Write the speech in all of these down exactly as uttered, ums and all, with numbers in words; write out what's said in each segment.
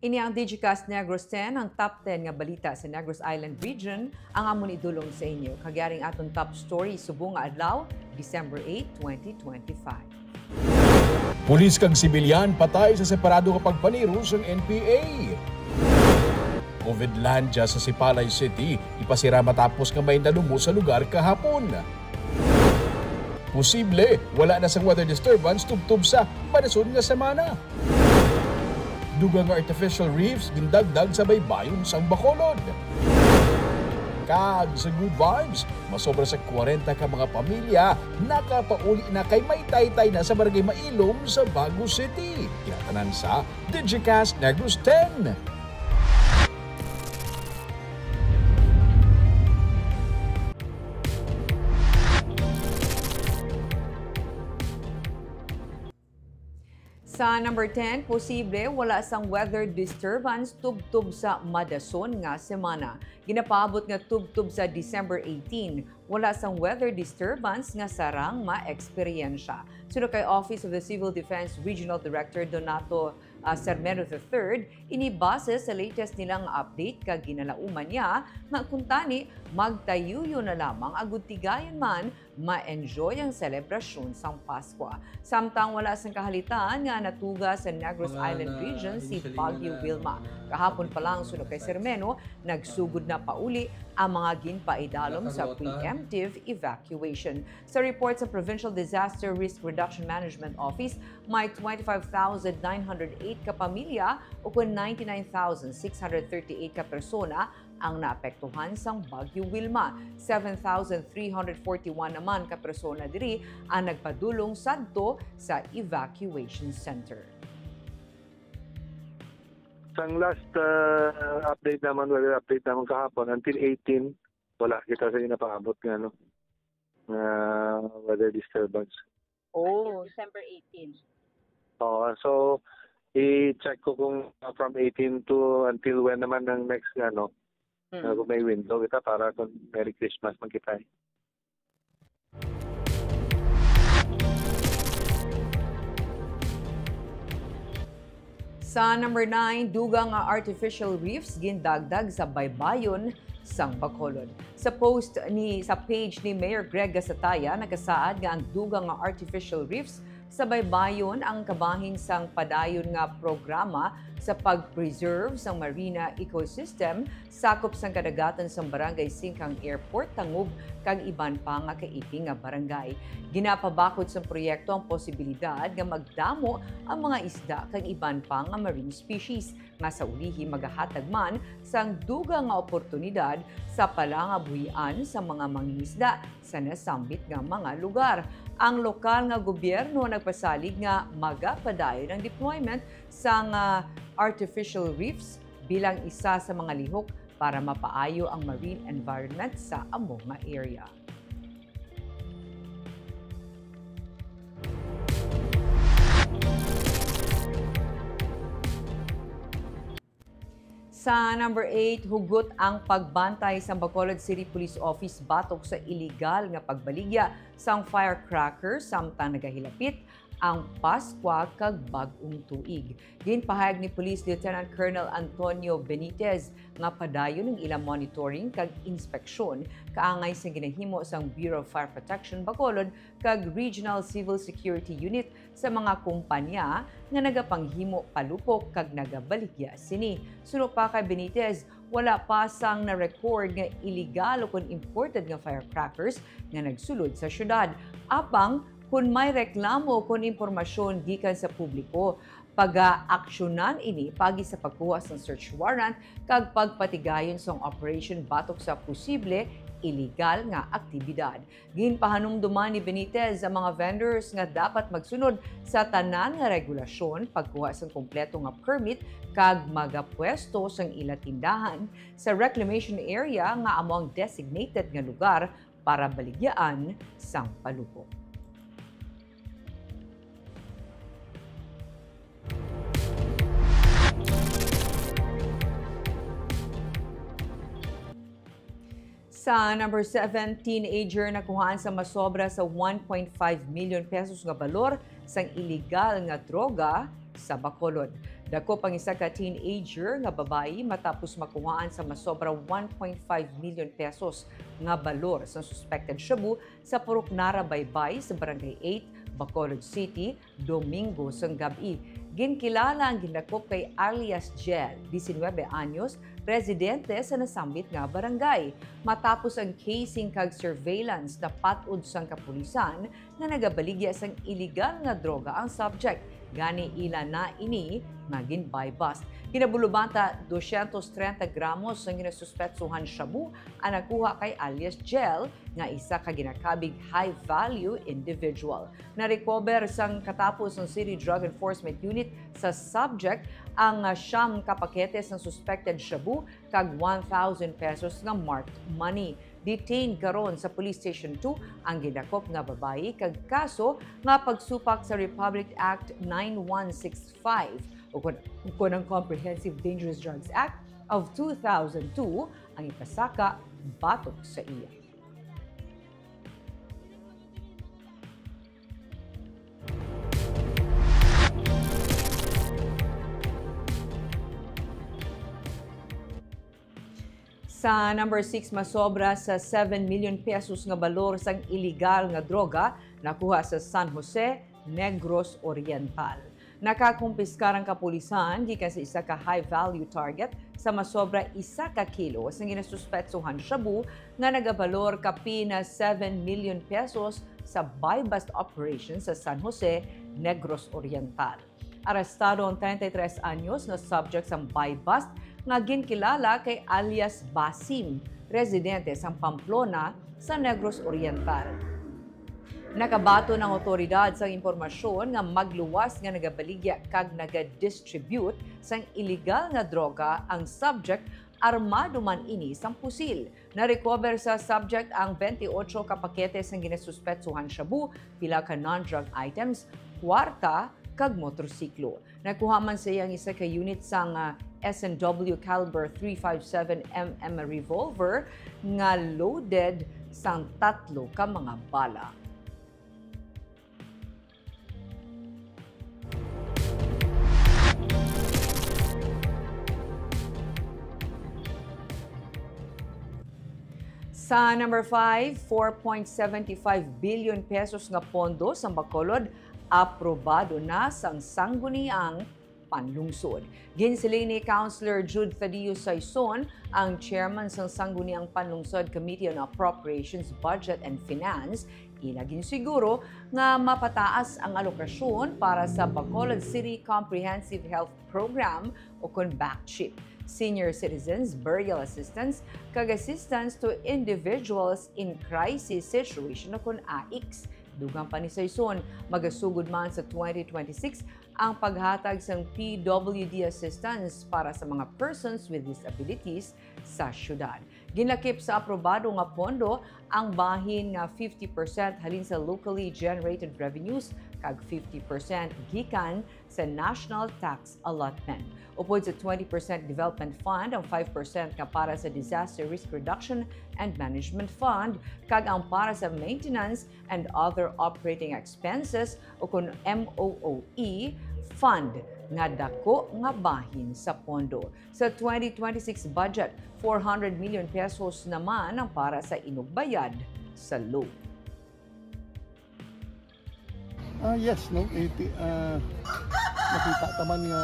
Ini ang Digicast Negros ten, ang top ten nga balita sa Negros Island Region, ang amon idulong sa inyo. Kag yari ang aton top story subong nga adlaw, December eight, twenty twenty-five. Pulis kag sibilyan patay sa separado nga pagpaniro sang N P A. COVIDlandia sa Sipalay City ipasira matapos nga may nalumo sa lugar kahapon. Posible, wala na sang weather disturbance tubtob sa madason nga semana. Dugang nga artificial reefs gindagdag sa baybayon sang Bacolod. Kag sa good vibes, masobra sa kwarenta ka mga pamilya nakapauli na kay may taytay na sa Barangay Mailom sa Bago City. Kinatanan sa Digicast Negros ten. Sa number ten, posible wala sang weather disturbance tubtob sa madason nga semana. Ginapaabot nga tubtob sa December eighteen, wala sang weather disturbance nga sarang ma-eksperyensya. Suno kay Office of the Civil Defense Regional Director Donato, ah, Sermeno the third, ini base sa latest nila nga update kag ginalauman niya nga kuntani magtayuyo na lamang agud tigayon man ma-enjoy ang selebrasyon sang Paskwa. Samtang wala sang kahalitan nga natuga sa Negros Island Region si Bagyo Wilma. Kahapon pa lang, suno kay Sermeno, nagsugod na pauli ang mga ginpaidalom sa preemptive evacuation. Sa report sa Provincial Disaster Risk Reduction Management Office, may twenty-five thousand nine hundred eight ka pamilya, o kon ninety-nine thousand six hundred thirty-eight ka persona, ang naapektuhan sang Bagyo Wilma. Seven thousand three hundred forty-one naman ka persona diri ang nagpadulong sadto sa evacuation center. Sang last, uh, update naman, weather update naman kahapon, until eighteen, wala kita sa ginapaabot nga, ano, nga weather disturbance. Oh. December eighteen. Oo, so i-check ko kung, uh, from eighteen to until when naman ang next, ano, Mm. uh, kung may window kita para kung Merry Christmas man kita, eh. Sa number nine, dugang nga artificial reefs gindagdag sa baybayon sang Bacolod. Sa post ni, sa page ni Mayor Greg Gasataya, nakasaad nga ang dugang nga artificial reefs sa baybayon ang kabahin sang padayon nga programa sa pag-preserve sang marina ecosystem sakop sang kadagatan sang Barangay Singkang Airport, Tangub, kag iban pa nga kaiping nga barangay. Ginapabakod sang proyekto ang posibilidad nga magdamo ang mga isda kag iban pa nga marine species, nga sa ulihi magahatag man sang dugang nga oportunidad sa palangabuhian sa mga mangingisda sa nasambit nga mga lugar. Ang lokal nga gobyerno nagpasalig nga magapadayon ang deployment sang, ah, artificial reefs bilang isa sa mga lihok para mapaayo ang marine environment sa amo nga area. Sa number eight, hugot ang pagbantay sang Bacolod City Police Office batok sa iligal nga pagbaligya sang firecracker samtang nagahilapit ang Paskwa kag Bag-ong Tuig. Ginpahayag ni Police Lieutenant Colonel Antonio Benitez nga padayon ang ila monitoring kag inspeksyon kaangay sa ginahimo sang Bureau of Fire Protection Bacolod kag Regional Civil Security Unit sa mga kumpanya nga nagapanghimo palupok kag nagabaligya sini. Suno pa kay Benitez, wala pa sang na-record nga iligal o kon imported nga firecrackers nga nagsulod sa syudad. Apang, kon may reklamo o kon impormasyon gikan sa publiko, pagaaksyonan ini paagi sa pagkuha sang search warrant kag pagpatigayon sang operation batok sa posible iligal nga aktibidad. Ginpahanumduman ni Benitez ang mga vendors nga dapat magsunod sa tanan nga regulasyon, pagkuha sang kompleto nga permit, kag magapwesto sang ila tindahan sa reclamation area nga amo ang designated nga lugar para baligyaan sang palupok. Sa number seven, teenager nakuhaan sa masobra sa one point five million pesos nga balor sang iligal nga droga sa Bacolod. Dakop ang isa ka teenager nga babayi matapos makuhaan sa masobra one point five million pesos nga balor sa suspected shabu sa Purok Nara Baybay sa Barangay eight, Bacolod City, Domingo sang gab-i. Ginkilala ang gindakop kay alias Jel, diecinuebe anyos, residente sa nasambit nga barangay. Matapos ang casing kag surveillance, napat-od sang kapulisan nga nagabaligya sang iligal nga droga ang subject. Gani ila na ini nga gin-buy-bust. Kinabulobanta, dosyentos trenta gramos ang ginasuspetsohan shabu ang nakuha kay alias Jel, nga isa ka ginakabig high-value individual. Na-recover sang katapos ang City Drug Enforcement Unit sa subject ang, ah, siyam ka pakete sang suspected shabu kag one thousand pesos nga marked money. Detained karon sa Police Station two ang gidakop nga babayi kag kaso nga pagsupak sa Republic Act nine one six five ukon, ukon ang Comprehensive Dangerous Drugs Act of two thousand two ang ipasaka batok sa iya. Sa number six, masobra sa seven million pesos nga balor sang iligal nga droga nakuha sa San Jose, Negros Oriental. Nakakumpiskar ang kapulisan gikan sa isa ka high-value target sa masobra isa ka kilo sang ginasuspetsohan shabu nga nagabalor kapin na seven million pesos sa buy-bust operation sa San Jose, Negros Oriental. Arestado ang treinta y tres anyos nga subject sang buy-bust nga ginkilala kay alias Basim, residente sang Pamplona sa Negros Oriental. Nakabaton ang awtoridad sang impormasyon nga magluwas nga nagabaligya kag nagadistribute sang iligal nga droga ang subject, armado man ini sang pusil. Na-recover sa subject ang twenty-eight ka pakete sang ginasuspetsohan shabu, pila ka non-drug items, kwarta, kag motorsiklo. Nakuha man sa iya ang isa ka unit sang, ah, S and W caliber three five seven M M revolver nga loaded sang tatlo ka mga bala. Sa number five, four point seven five billion pesos nga pondo sang Bacolod aprobado na sang Sangguniang Panlungsod. Ginsiling ni Councilor Jude Thaddeus Saison, ang chairman sang Sangguniang Panlungsod Committee on Appropriations, Budget, and Finance, ila ginsiguro nga mapataas ang alokasyon para sa Bacolod City Comprehensive Health Program, o kon BACCHIP, senior citizens burial assistance, kag assistance to individuals in crisis situation, o kon AICS. Dugang pa ni Saison, magasugod man sa twenty twenty-six ang paghatag sang P W D assistance para sa mga persons with disabilities sa syudad. Ginlakip sa aprobado nga pondo ang bahin nga fifty percent halin sa locally generated revenues kag fifty percent gikan sa national tax allotment. Upod sa twenty percent development fund, ang five percent nga para sa disaster risk reduction and management fund, kag ang para sa maintenance and other operating expenses, o kon M O O E fund, nga dako nga bahin sa pondo. Sa twenty twenty-six budget, four hundred million pesos naman ang para sa inugbayad sa loan. Ah, yes, no? Iti, ah, nakita ta man nga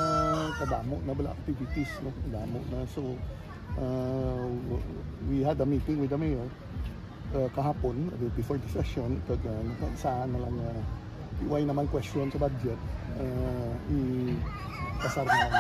kadamo na bala activities, no? Kadamo na. So, ah, w-, we had a meeting with the mayor, ah, kahapon, uh, before the session, kag, ah, nakaisa na lang, ah, way naman question sa budget, ah, i-pasar na lang.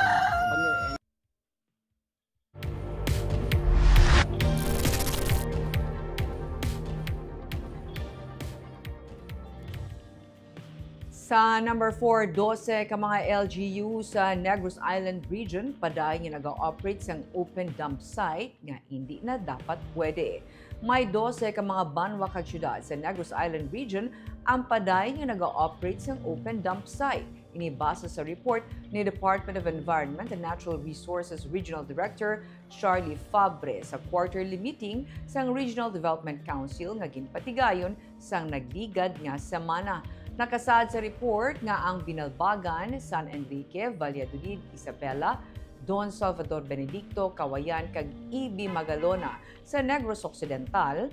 Sa number four, dose ka mga L G U sa Negros Island Region padayon nga naga-operate sang open dump site nga hindi na dapat pwede. May dose ka mga banwa kag syudad sa Negros Island Region ang padayon nga naga-operate sang open dump site. Ini base sa report ni Department of Environment and Natural Resources Regional Director Charlie Fabre sa quarterly meeting sang Regional Development Council nga ginpatigayon sang nagligad nga semana. Nakasaad sa report nga ang Binalbagan, San Enrique, Valladolid, Isabela, Don Salvador Benedicto, Cauayan, kag E B Magalona sa Negros Occidental,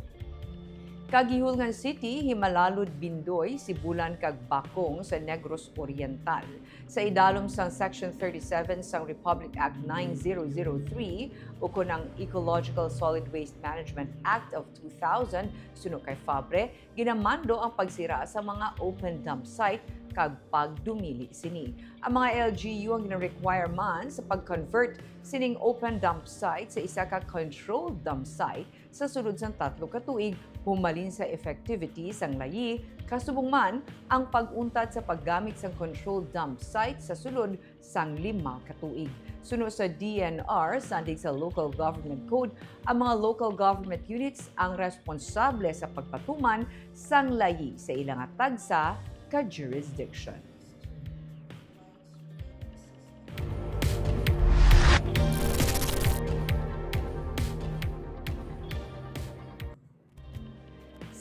kag Guihulngan City, Himalalud, Bindoy, Sibulan, kag Bacong sa Negros Oriental. Sa idalom sang Section thirty-seven sang Republic Act nine zero zero three, ukon ang Ecological Solid Waste Management Act of two thousand, suno kay Fabre, ginamando ang pagsira sa mga open dump site kag pagdumili sini. Ang mga L G U ang gina-require man sa pag-convert sining open dump site sa isa ka controlled dump site sa sulod sang tatlo ka tuig humalin sa effectivity sang layi, kasubong man ang pag-untat sa paggamit sang controlled dump site sa sulod sang lima ka tuig. Suno sa D N R, sandig sa Local Government Code, ang mga local government units ang responsable sa pagpatuman sang layi sa ila nga tagsa ka jurisdiction.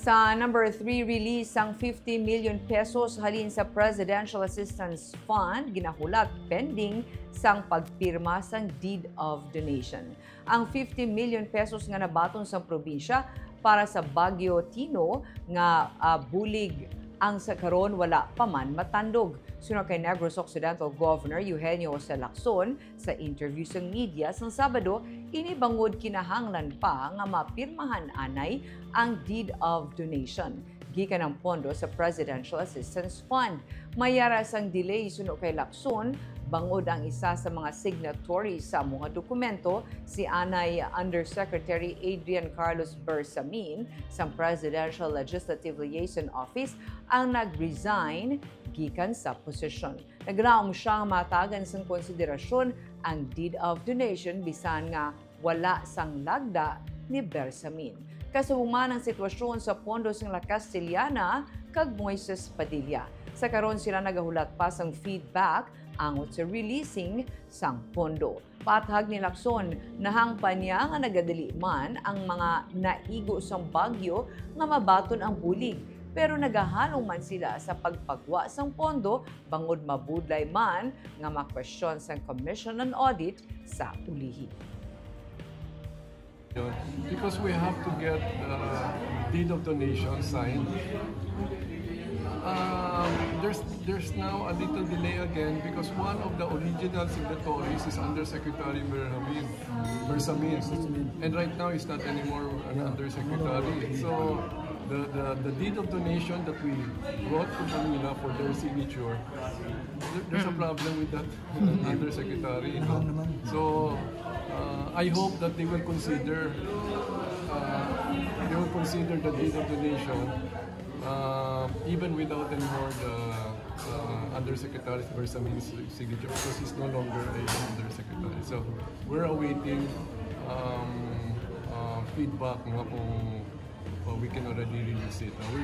Sa number three, release sang fifty million pesos halin sa Presidential Assistance Fund ginahulat pending sang pagpirma sang Deed of Donation. Ang fifty million pesos nga nabaton sang probinsya para sa Bagyo Tino nga, ah, bulig ang sa karon wala pa man matandog. Suno kay Negros Occidental Governor Eugenio Jose Lacson, sa interview sang media sang Sabado, ini bangod kinahanglan pa nga mapirmahan anay ang Deed of Donation gikan ang pondo sa Presidential Assistance Fund. May ara sang delay suno kay Lacson, bangod ang isa sa mga signatory sa amo nga dokumento, si anay Undersecretary Adrian Carlos Bersamin sang Presidential Legislative Liaison Office, ang nag-resign gikan sa posisyon. Naglaom sia nga matagan sang konsiderasyon ang Deed of Donation bisan nga wala sang lagda ni Bersamin. Kasubong man ang sitwasyon sa pondo sang La Castellana kag Moises Padilla. Sa karon sila nagahulat pa sang feedback angot sa releasing sang pondo. Pahayag ni Lacson, nahangpan niya nga nagadali man ang mga naigo sang bagyo nga mabaton ang bulig, pero nagahalong man sila sa pagpagwa sang pondo bangod mabudlay man nga makwestiyon sang Commission on Audit sa ulihi. Because we have to get the deed of donation signed. Um, there's there's now a little delay again because one of the original signatories is Undersecretary Berhamin, Bersamin. And right now he's not anymore an undersecretary. So the, the, the deed of donation that we brought to Manila for their signature, there, there's a problem with that undersecretary. So uh, I hope that they will consider uh, they will consider the deed of donation uh, even without anymore the uh, undersecretary Bersamin's signature because he's no longer a undersecretary. So we're awaiting um, uh, feedback nga kung uh, we can already release it. Uh, we,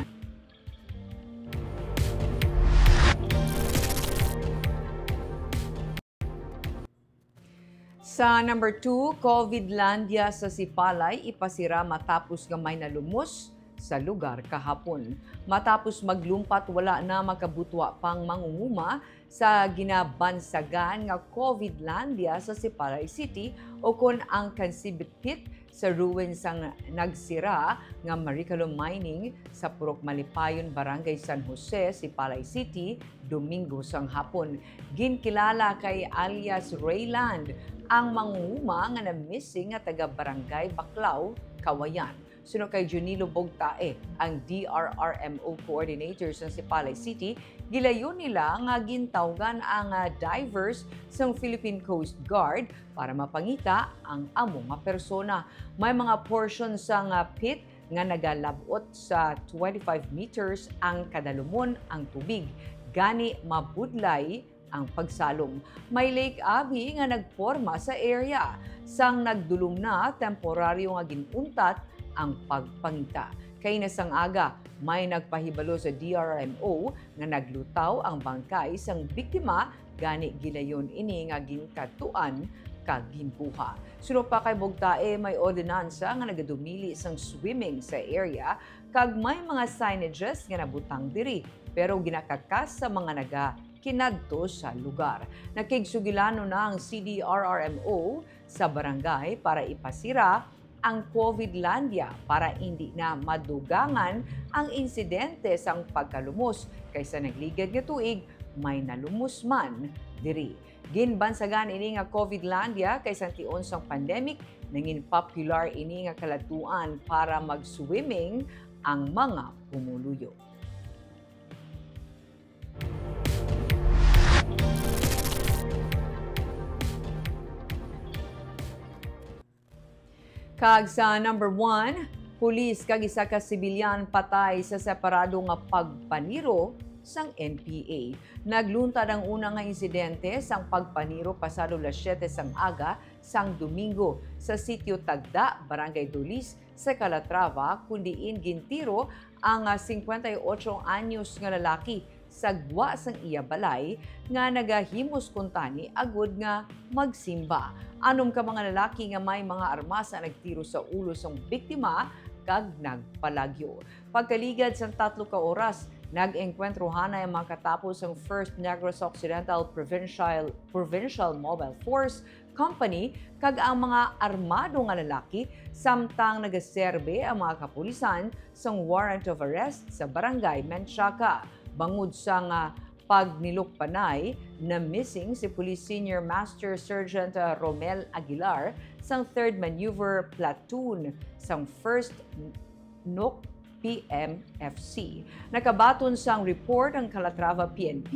Sa number two, COVIDlandia sa Sipalay ipasira matapos nga may nalumos sa lugar kahapon. Matapos maglumpat, wala na makabutwa pang mangunguma sa ginabansagan nga COVIDlandia sa Sipalay City, ukon ang Kansibit Pit, sa ruin sang nagsira nga Maricalo Mining sa Purok Malipayon, Barangay San Jose, Sipalay City, Domingo sang hapon. Ginkilala kay alias Rayland ang mangunguma nga na-missing nga taga Barangay Baclao, Cauayan. Suno kay Junilo Bogtae, ang D R R M O coordinator sa Sipalay City, gilayon nila nga gintawgan ang, ah, divers sang Philippine Coast Guard para mapangita ang amo nga persona. May mga portion sang, ah, pit nga nagalab-ot sa twenty-five meters ang kadalumon ang tubig, gani mabudlay ang pagsalom. May lake abi nga nagporma sa area. Sang nagdulom na, temporaryo nga gin-untat ang pagpangita. Kaina sang aga, may nagpahibalo sa D R M O nga naglutaw ang bangkay sang biktima, gani gilayon ini nga ginkadtuan kag ginkuha. Suno pa kay Bogtae, may ordinansa nga nagadumili sang swimming sa area, kag may mga signages nga nabutang diri pero ginakakas sa mga naga kinadto sa lugar. Nakigsugilanon na ang C D R R M O sa barangay para ipasira ang Covidlandia para indi na madugangan ang insidente sang pagkalumos, kay sa nagligad nga tuig may nalumos man diri. Ginbansagan ini nga Covidlandia kay sang tion sang pandemic, nangin popular ini nga kaladtuan para mag-swimming ang mga pumuluyo. Kag sa number one, pulis kag isa ka sibilyan patay sa separado nga pagpaniro sang N P A. Nagluntad ang una nga insidente sang pagpaniro pasado las siyete sang aga sang Domingo sa Sitio Tagda, Barangay Dolis, sa Calatrava, kun diin gintiro ang, ah, singkwenta y ocho anyos nga lalaki sa gwa sang iya balay nga nagahimos kuntani agud nga magsimba. Anom ka mga lalaki nga may mga armas ang nagtiro sa ulo sang biktima kag nagpalagyo. Pagkaligad sang tatlo ka oras, nag-engkwentrohanay ang mga katapo sang First Negros Occidental Provincial, Provincial Mobile Force Company kag ang mga armado nga lalaki, samtang nagaserbe ang mga kapulisan sang warrant of arrest sa Barangay Menchaca. Bangod sang, ah, pagnilukpanay, na-missing si Police Senior Master Sergeant, ah, Romel Aguilar sang Third Maneuver Platoon sang First NOC P M F C. Nakabaton sang report ang Calatrava P N P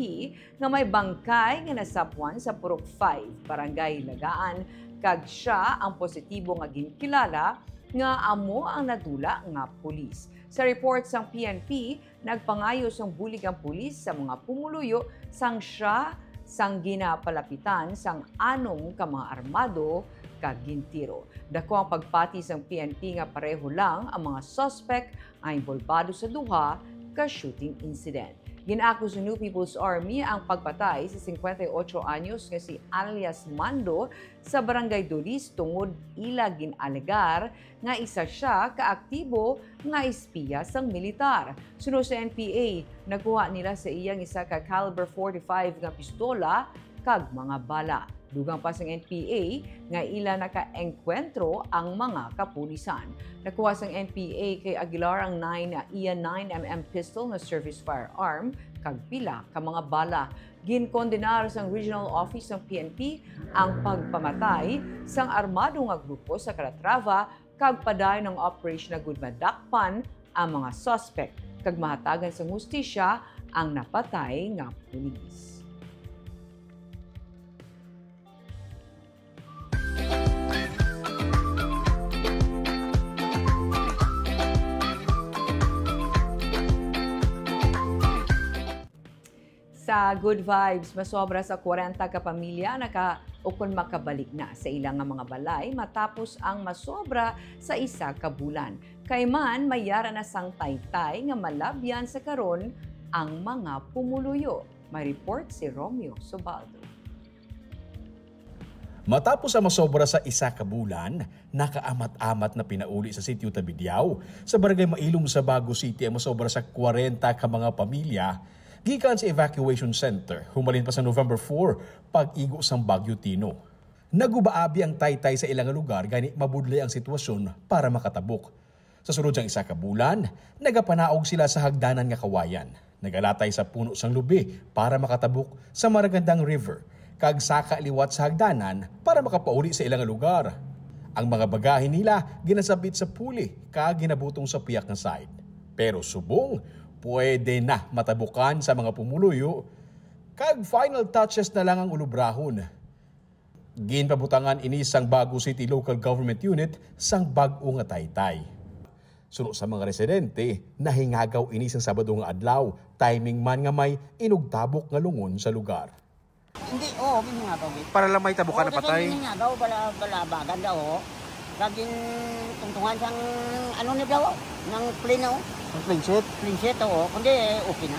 nga may bangkay nga nasapwan sa Purok five, Barangay Hilagaan, kag sia ang positibo nga ginkilala nga amo ang nadula nga pulis. Sa report sang P N P, nagpangayo sang bulig ang pulis sa mga pumuluyo sang sia sang ginapalapitan sang anom ka mga armado kag gintiro. Dako ang pagpati sang P N P nga pareho lang ang mga suspek ang inbolbado sa duha ka shooting incident. Gin-akus sa New People's Army ang pagpatay sa singkwenta y ocho anyos nga si alias Mando sa Barangay Dolis tungod ila gin-alegar nga isa sia ka aktibo nga espiya sang militar. Suno sa N P A, nakuha nila sa iya ang isa ka caliber forty-five nga pistola kag mga bala. Dugang pa sang N P A nga ila nakaengkwentro ang mga kapulisan. Nakuha sang N P A kay Aguilar ang nine, iya nine M M pistol nga service firearm kag pila ka mga bala. Ginkondenar sang Regional Office sang P N P ang pagpamatay sang armado nga grupo sa Calatrava kag padayon ang operation agud madakpan ang mga suspek kag mahatagan sang hustisya ang napatay nga pulis. Sa Good Vibes, masobra sa kwarenta ka pamilya naka-, ukon makabalik na sa ila nga mga balay matapos ang masobra sa isa ka bulan. Kay man, may yara na sang taytay nga malabyan sa karon ang mga pumuluyo. May report si Romeo Sobaldo. Matapos ang masobra sa isa ka bulan, nakaamat-amat na pinauli sa Sitio Tabidiao, sa Barangay Mailom sa Bago City ang masobra sa kwarenta ka mga pamilya gikan sa evacuation center humalin pa sa November four, pag-igo sang Bagyo Tino. Nagubaabi ang taytay sa ila nga lugar, gani mabudlay ang sitwasyon para makatabok. Sa sulod sang isa ka bulan, nagapanaog sila sa hagdanan nga kawayan. Nagalatay sa puno sang lubi para makatabok sa Maragandang River, kag saka liwat sa hagdanan para makapauli sa ila nga lugar. Ang mga bagahe nila ginasabit sa puli kag ginabutong sa piyak nga side. Pero subong, pwede na matabukan sa mga pumuluyo, kag final touches na lang ang ulubrahon. Ginpabutangan ini sang Bago City Local Government Unit sang bag-o nga taytay. Suno sa mga residente, nahingagaw ini sang Sabado nga adlaw, timing man nga may inugtabok nga lungon sa lugar. Hindi, oo, may hingagaw, eh. Para lang may tabukan Oo, na kasi patay. May hingagaw, bala, balabagan daw, oh. Laging tungtungan sang, ano na daw, oh, ng plane, oh. Ang plane sheet? Plane sheet, oo. Kundi, eh, okay na.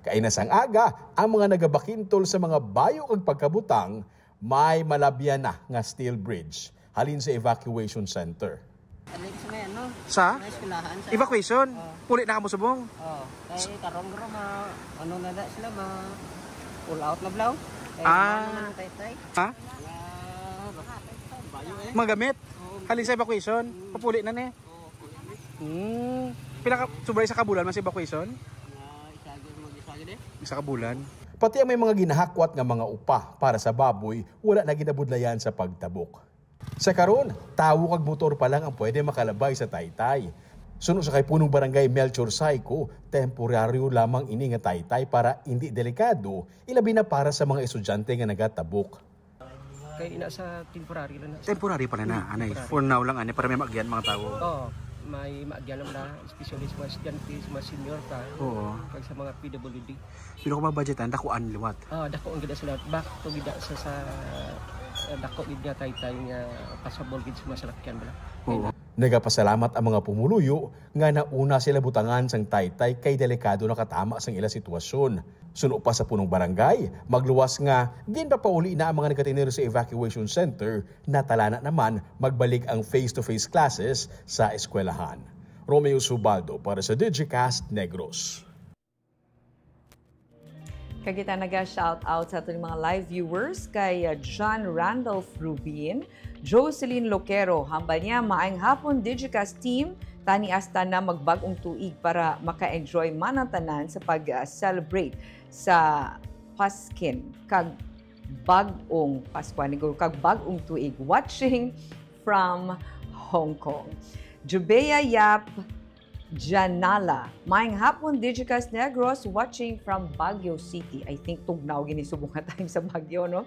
Kaina sang aga, ang mga nagabakintol sa mga bayo kag pagkabutang may malabyan na nga steel bridge halin sa evacuation center. Halin sa may ano? Sa? May eskwelahan sa Evacuation? Oo. Puli na kamo subong? Oo. Kay karong ro ma, ano na da sila, ma, pull out na blaw. Kay Ah. Ano na, tay, tay? Ha? Ah, bayo eh. Mga gamit? Oo. Halin sa evacuation? Mm. Papuli na ni? Oo, puli na. Hmm. Pila ka, sobra isa ka bulan man sa evacuation? Nga, isa gid, mag-isa gid eh. Isa ka bulan. Pati ang may mga ginahakwat nga mga upa para sa baboy, wala na ginabudlayan sa pagtabok. Sa karon, tawo kag motor pa lang ang pwede makalabay sa taytay. Suno sa kay Punong Barangay Melchor Saico, temporaryo lamang ini nga taytay para indi delikado, ilabi na para sa mga estudyante nga nagatabok. Kay ina sa temporary lang na. Temporary pa na na, Mm, anay. Temporary. For now lang, anay, para may maagyan mga tawo. Oo, may maagyan lang na, especially sa mga estudyante, sa mga senior ka, Oo. kag sa mga P W D. Pero kung mabudgetan, dakuan liwat. Ah, dako ang gid sila. Back to gid sa, sa, eh, dako gid nga taytay nga pasabol gid sa mga salakyan bala. Oo. Nagapasalamat ang mga pumuluyo nga nauna sila butangan sang taytay kay delikado na katama sang ila sitwasyon. Suno pa sa punong barangay, magluwas nga ginpapauli na ang mga nagkatinir sa evacuation center, natalana naman magbalik ang face-to-face classes sa eskwelahan. Romeo Subaldo para sa Digicast Negros. Kag kita naga-shout out sa aton mga live viewers kay, uh, John Randolph Rubin, Jocelyn Loquero, hambal niya, "Maayong hapon, Digicast team. Tani hasta na magbag-ong tuig para maka-enjoy man ang tanan sa pag, uh, celebrate sa Paskin kag bag-ong Pasko, ani ko, kag bag-ong tuig. Watching from Hong Kong." Jubea Yap Janala. "Maayong hapon, Digicast Negros, watching from Baguio City." I think tugnaw gini subong nga time sa Baguio, no?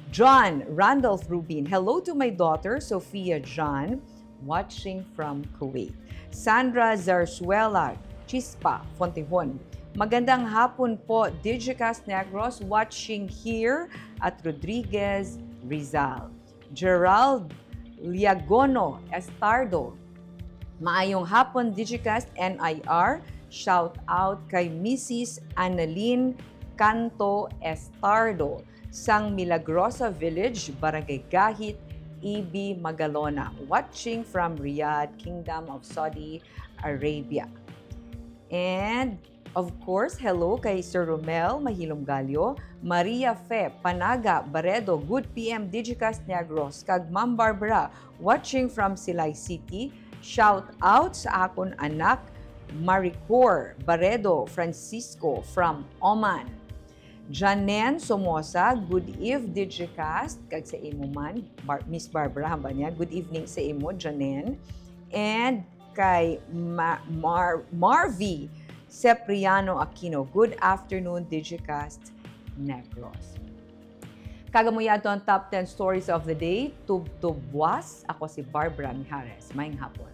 John Randolph Rubin. "Hello to my daughter, Sophia John, watching from Kuwait." Sandra Zarzuela Chispa Fontihon. "Magandang hapon po, Digicast Negros, watching here at Rodriguez, Rizal." Gerald Liagono Estardo. "Maayong hapon, Digicast N I R. Shout out kay Missus Annalyn Canto Estardo sang Milagrosa Village, Barangay Gahit, E B Magalona. Watching from Riyadh, Kingdom of Saudi Arabia." And of course, hello kay Sir Romel Mahilom Galio, Maria Fe Panaga Baredo, "Good P M Digicast Negros," kag Ma'am Barbara, watching from Silay City. "Shout out sa akon anak, Maricor Baredo Francisco from Oman." Janen Somoza, "Good eve, Digicast," kag sa imo man, Bar-, Miss Barbara, hamba niya, "Good evening sa imo, Janen." And kay Ma-, Mar-, Marvy Sepriano Aquino, "Good afternoon, Digicast Negros." Kag amo yadto ang top ten stories of the day. Tubtob buwas, ako si Barbara Mijares. Maayong hapon.